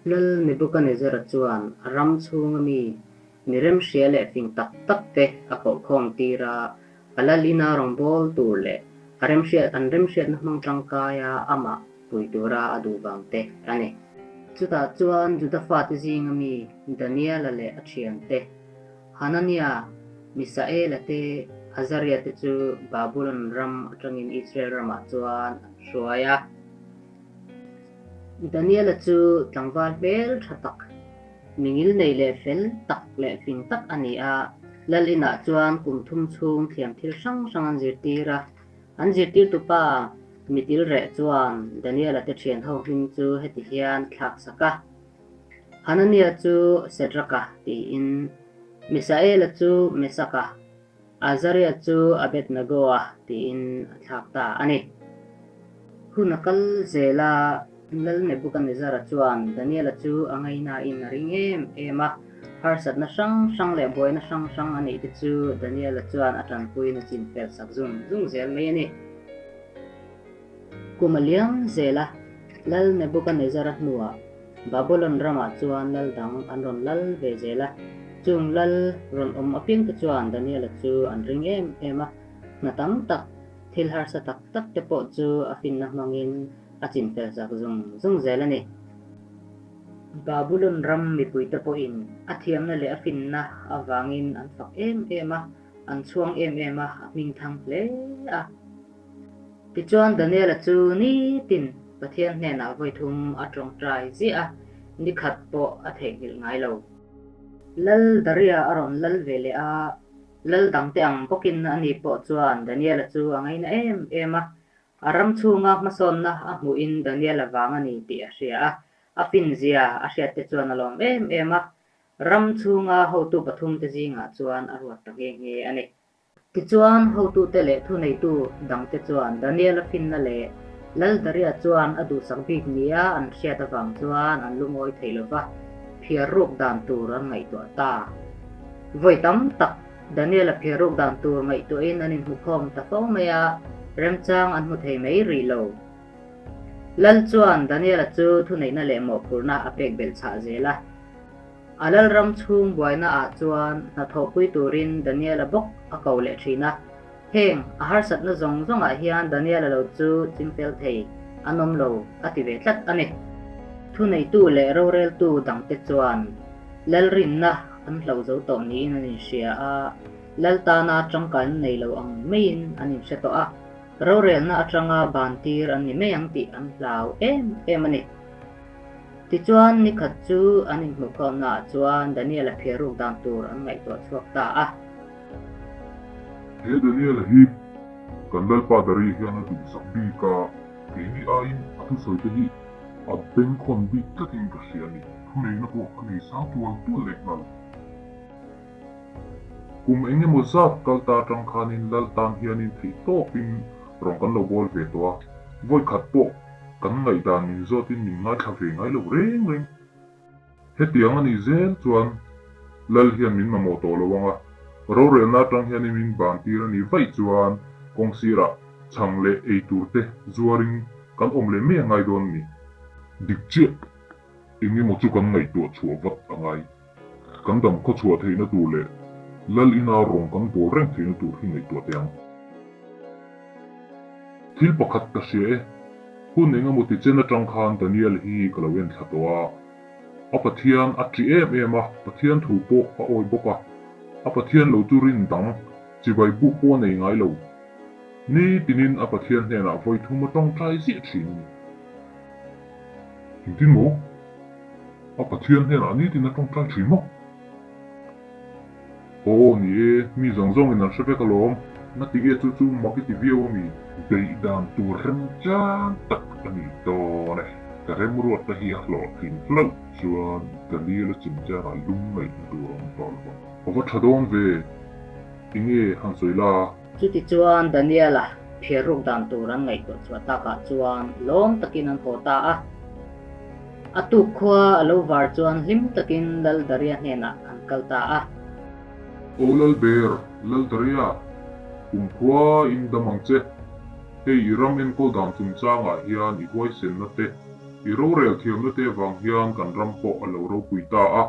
Lal Nebukanezzara chuan a ram chhunga mi mi remhria leh fing tak tak te a kohkhawm tir a, a lal ina rawngbâwl tur leh a remhriat an remhriatna hmang tangkaia amah pui tura a duh vang te a ni. Chutah chuan Juda fate zinga mi Daniela leh a thiante, Hanania, Misaela te, Azaria te chu Babulon ram atangin Israel ramah chuan an hruai a. Daniela chu tlangval hmel tha tak, mi ngilnei leh fel tak leh fing tak a ni a. Lal inah chuan kum thum chhung thiam thil hrang hrang an zirtir a. An zirtirtupa mitil reh chuan Daniela te thian ho hming chu heti hian thlak sak a, Hanania chu Sedraka tiin, Misaela chu Mesaka, Azaria chu Abednego-a tiin a thlak ta a ni. Hun a kal zel a, Lal Nebukanezzara chuan Daniela chu a ngaihnain a ring em em a, harsatna hrang hrang leh buaina hrang hrang a neih te chu Daniela chuan a tanpuiin a chinfel sak zung zung zel mai a ni. Kum a liam zel a, Lal Nebukanezzara hnuah Babulon ramah chuan lal dang an rawn lal ve zel a. Chung lal rawn awm apiangte chuan Daniela chu an ring em em a, hna tam tak, thil harsa tak tak te pawh chu a finna hmangin a chinfel sak zung zung zel a ni. Babulon ram mipuite pawhin a thiamna leh a finna avangin an fak em em a, an chhuang em em a, a hmingthang hle a. Tichuan Daniela chu nitin Pathian hnenah vawi thum a tawngtai ziah a, ni khat pawh a theihnghilh ngai lo. Lal Daria a rawn lal ve leh a, lal dangte ang bawkin ani pawh chuan Daniela chu a ngaina em em a, a ram chhunga hmasawnna a hmuhin Daniela vang a ni tih a hria a, a finzia a hriatte chuan a lawm em em a, ram chhunga hotu pathumte zingah chuan a ruat ta nghe nghe a ni. Tichuan, hotute leh thuneitu dangte chuan Daniela finna leh Lal Daria chuan a duhsak bik nia an hriat avang chuan an lungawi thei lo va, phiar ruk dan tur an ngaihtuah ta. Vawi tam tak Daniela phiar ruk dan tur ngaihtuahin an inhmukhawm ta fo mai a, remchang an hmu thei mai rih lo. Lal chuan Daniela chu thuneihna leh mawhphurhna a pek belh chhah zel a. A lalram chhung buaina ah chuan hnathawhpui turin Daniela bawk a ko leh thin a. Heng a harsatna zawng zawng ah hian Daniela lo chu chingfel thei an awm lo a ti ve tlat a ni. Thuneitu leh roreltu dangte chuan lalrinna an hloh zo tawh niin an inhria a, lal tana tangkaina nei lo ang maiin an inhre tawh a, rorelna atanga bantir an ni mai ang tih an hlau em em a ni. Tichuan, ni khat chu an inhmuhkhawmnaah chuan Daniel-a phiar ruk dan tur an ngaihtuah chhuak ta a. He Daniel-a hi kan Lalpa Dari hian a duhsak bik a, keini aiin a thusawite hi a bengkhawn bik tlatin ka hria a ni. Thuneihna pawh a nei sang tual tual leh nghal. Kum eng emaw zat kal ta atang khanin Lal tan hianin theih tawpin rawn kan lo bawl ve tawh a, vawi khat pawh kan ngaihdan min zawtin min ngaithla ve ngai lo reng reng. Hetiang a nih zel chuan Lal hian min mamawh tawh lo ang a, rorelna atang hianin min ban tir a nih vaih chuan kawng sirah chhang leh ei tur te zuarin kan awm leh mai a ngai dawn a ni. Dik chiah eng emaw chu kan ngaihtuah chhuah vat a ngai. Kan dam khaw chhuah theihna tur leh Lal ina rawng kan bawl reng theihna tur hi ngaihtuah teh ang. Thil pakhat ka hria e, hun eng emaw ti chen atang khan Daniel hi ka lo en thla tawh a. A Pathian a ṭi em em a, Pathian thu pawh a awi bawk a. A Pathian lo chu rin dang, chibai buk pawh a nei ngai lo. Ni tinin a Pathian hnenah vawi thum a tawngtai ziah ṭhin a ni. Engtin maw? A Pathian hnenah nitin a tawngtai thin maw? Aw ni e, mi zawng zawngin an hre vek alawm. Ngatige chu chu mak i ti viau ami? Beih dan tur remchang tak a ni dawn e. Ka remruatna hi a hlawhtlin hlauh chuan Daniel-a chungchangah lung ngaihna tur a awm tawh lo vang. A va tha dawn ve, enge han sawi la? Chutichuan Daniel-a phiar ruk dan tur an ngaihtuah chhuah takah chuan lawm takin an haw ta a. A tuk khua a lo var chuan hlim takin Lal Daria hnenah an kal ta a. Aw Lal Ber, Lal Daria, kum khua in dam ang che. Hei i ram enkawl dan chungchangah hian i huaisenna te. I rorel thiamna te vang hian kan ram pawh a lo ropui ta a,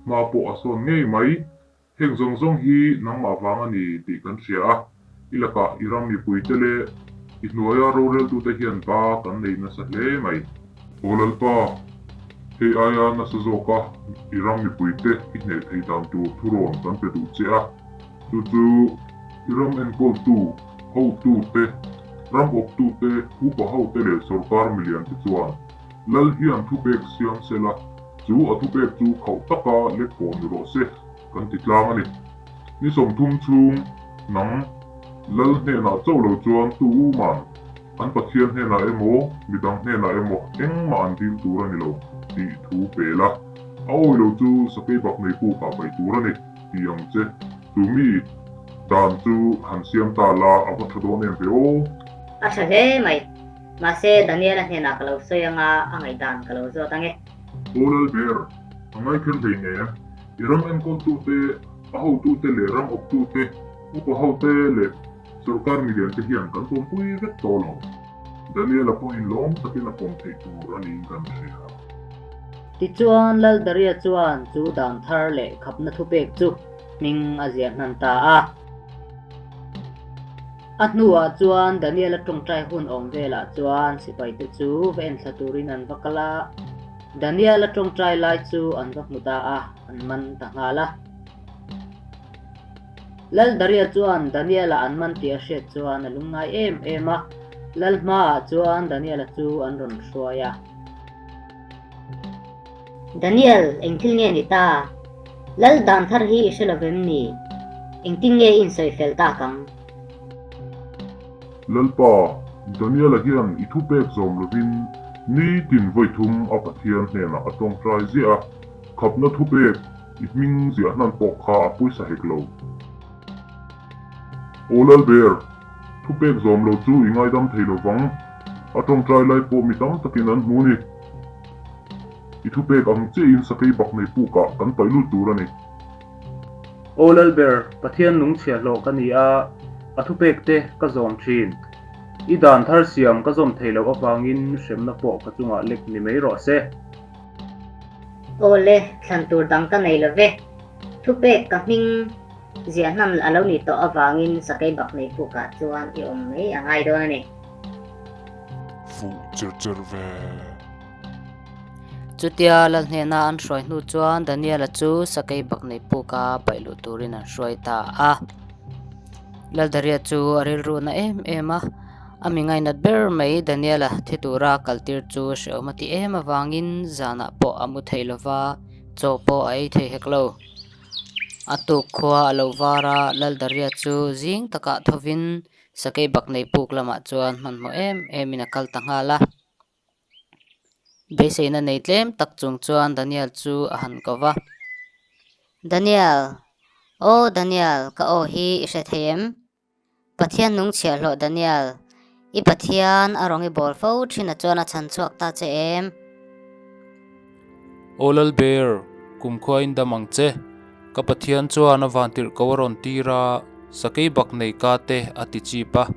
hma pawh a sawn ngei mai. Heng zawng zawng hi nangmah vang a ni tih kan hria a, i lakah i ram mipuite leh i hnuaia roreltute hian ba kan nei nasa hle mai. Aw Lalpa, hei aia nasa zawka i ram mipuite i hneh thei dan tur thurawn kan pe duh che a, chu chu i ram enkawltu, hotute, ram awptute, hupa hote leh sorkar miliante chuan Lal hian thupek siam sela, chu a thupek chu khauh taka lek pawh ni rawh se kan ti tlang a ni. Ni 30 chhung nang Lal hnenah chauh lo chuan tu u man an Pathian hnenah emaw midang hnenah emaw engmah an dil tur a ni lo tih thu pe la, a awi lo chu sakei bak nei pukah paih tur a ni ti ang che. Chu mi dan chu han siam ta la a va tha dawn em ve aw. A tha hle mai. Mahse, Daniela hnenah ka lo sawi anga a ngaihdan ka lo zawt ange. Aw Lalber, a ngaikher hlei nge? I ram enkawltute, a hotute leh ram awptute, upa hote leh sorkar miliante hian kan pawmpui vek tawh lo. Daniela pawhin lawm takin a pawm theih tur a niin kan hria. Tichuan, Lal Daria chuan chu dan thar leh khapna thupek chu hming a ziah hnan ta a. A hnuah chuan Daniel-a tawngtai hun awm velah chuan sipaite chu va enthla turin an va kal a. Daniel-a tawngtai lai chu an va hmu ta a, an man ta nghal a. Lal Daria chuan Daniel-a an man tih a hriat chuan a lungngai em em a, Lal hmaah chuan Daniel-a chu an rawn hruai a. Daniel, engthil nge ni ta? Lal dan thar hi i hre lo vem ni? Engtin nge i insawi fel tak ang? Lalpa, Daniela hian i thupek zawm lovin nitin vawi thum a Pathian hnenah a tawngtai ziah a, khapna thupek i hming ziah hnan pawh kha a pawisa hek lo. Aw Lalber, thupek zawm lo chu i ngaidam thei lo vang, a tawngtai lai pawh mi tam takin an hmu ni. I thupek ang chiahin sakei bak nei pukah kan paih lut tur a ni. Aw Lalber, Pathian nung chhiahhlawh ka ni a, a thupek te ka zawm thin. I dan thar siam ka zawm thei loh avangin hremna pawh ka chungah lek ni mai rawh se. Aw le, thlan tur dang ka nei lo ve. Thupek ka hming ziah hnam a lo nih tawh avangin sakei bak nei pukah chuan i awm mai a ngai dawn a ni. Fuh cher cher ve. Chutia Lal hnena an hruai hnu chuan Daniela chu sakei bak nei puka paih luh turin an hruai ta a. Lal Daria chu a rilru na em em a, a mi ngainat ber mai Daniela thi tura kaltir chu hrehawm a ti em avangin zanah pawh a mu thei lova, chaw pawh a ei thei hek lo. A tuk khua a lo var a, Lal Daria chu zing takah thovin sakei bak nei puk lamah chuan hmanhmawh em emin a kal ta nghal a. Beiseina nei tlem tak chung chuan Daniel chu a han ko va. Daniel! Aw Daniel, ka aw hi i hre thei em? Pathian nung chhiahhlawh Daniel, i Pathian a rawn i bawl fo thin a chuan a chhan chhuak ta che em? Aw Lalber, kumkhua in dam ang che. Ka Pathian chuan a vantirh ko a rawn tir a, sakei bak nei ka te a ti chip a,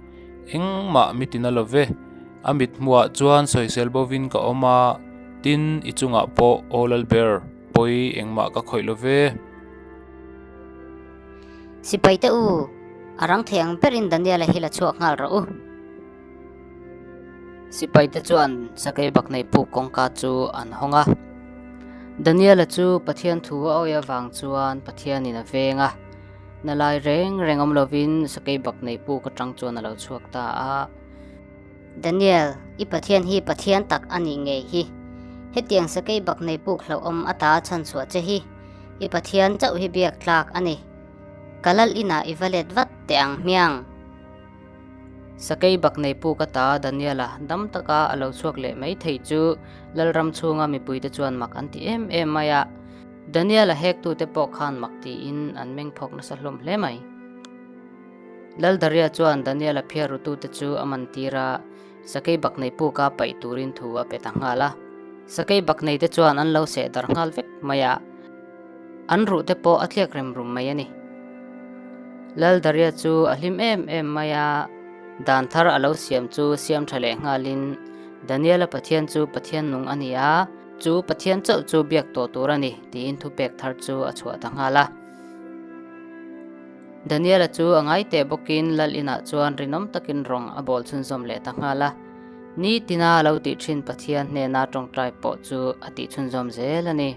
engmah mi tina lo ve. A mit hmuhah chuan sawisel bovin ka awm a, tin i chungah pawh Aw Lalber, pawi engmah ka khawih lo ve. Sipaite u, a rang thei ang berin Daniela hi la chhuak nghal rawh u. Sipaite chuan sakei baknei puk kawngka chu an hawng a. Daniela chu Pathian thu a awih avang chuan Pathianin a veng a. Na lai reng reng awm lovin sakei baknei puk atang chuan a lo chhuak ta a. Daniel, i Pathian hi Pathian tak a nih ngei hi. Hetiang sakei baknei puk hlauhawm ata chhanchhuah che hi i Pathian chauh hi biak tlak a ni. Ka lal inah i va let vat teh ang hmiang. Sakei bak nei puk ata Daniela dam taka a lo chhuak leh mai thei chu Lalram chhunga mipuite chuan mak an ti em em mai a. Daniela hektute pawh khan mak tiin an meng phawk nasa hlawm hle mai. Lal Daria chuan Daniela phiar rutute chu a man tir a, sakei bak nei puka paih turin thu a pe ta nghal a. Sakei bak neite chuan an lo seh darh nghal vek mai a. An ruh te pawh a tliak rem rum mai a ni. Lal Daria chu a hlim em em mai a, dan thar a lo siam chu siam tha leh nghalin Daniela Pathian chu Pathian nung a ni a, chu Pathian chauh chu biak tawh tur a ni, tiin thupek thar chu a chhuah ta nghal a. Daniela chu a ngai teh bawkin Lal inah chuan rinawm takin rawng a bawl chhunzawm leh ta nghal a. Ni tina a lo tih thin Pathian hnena tawngtai pawh chu a tih chhunzawm zel a ni.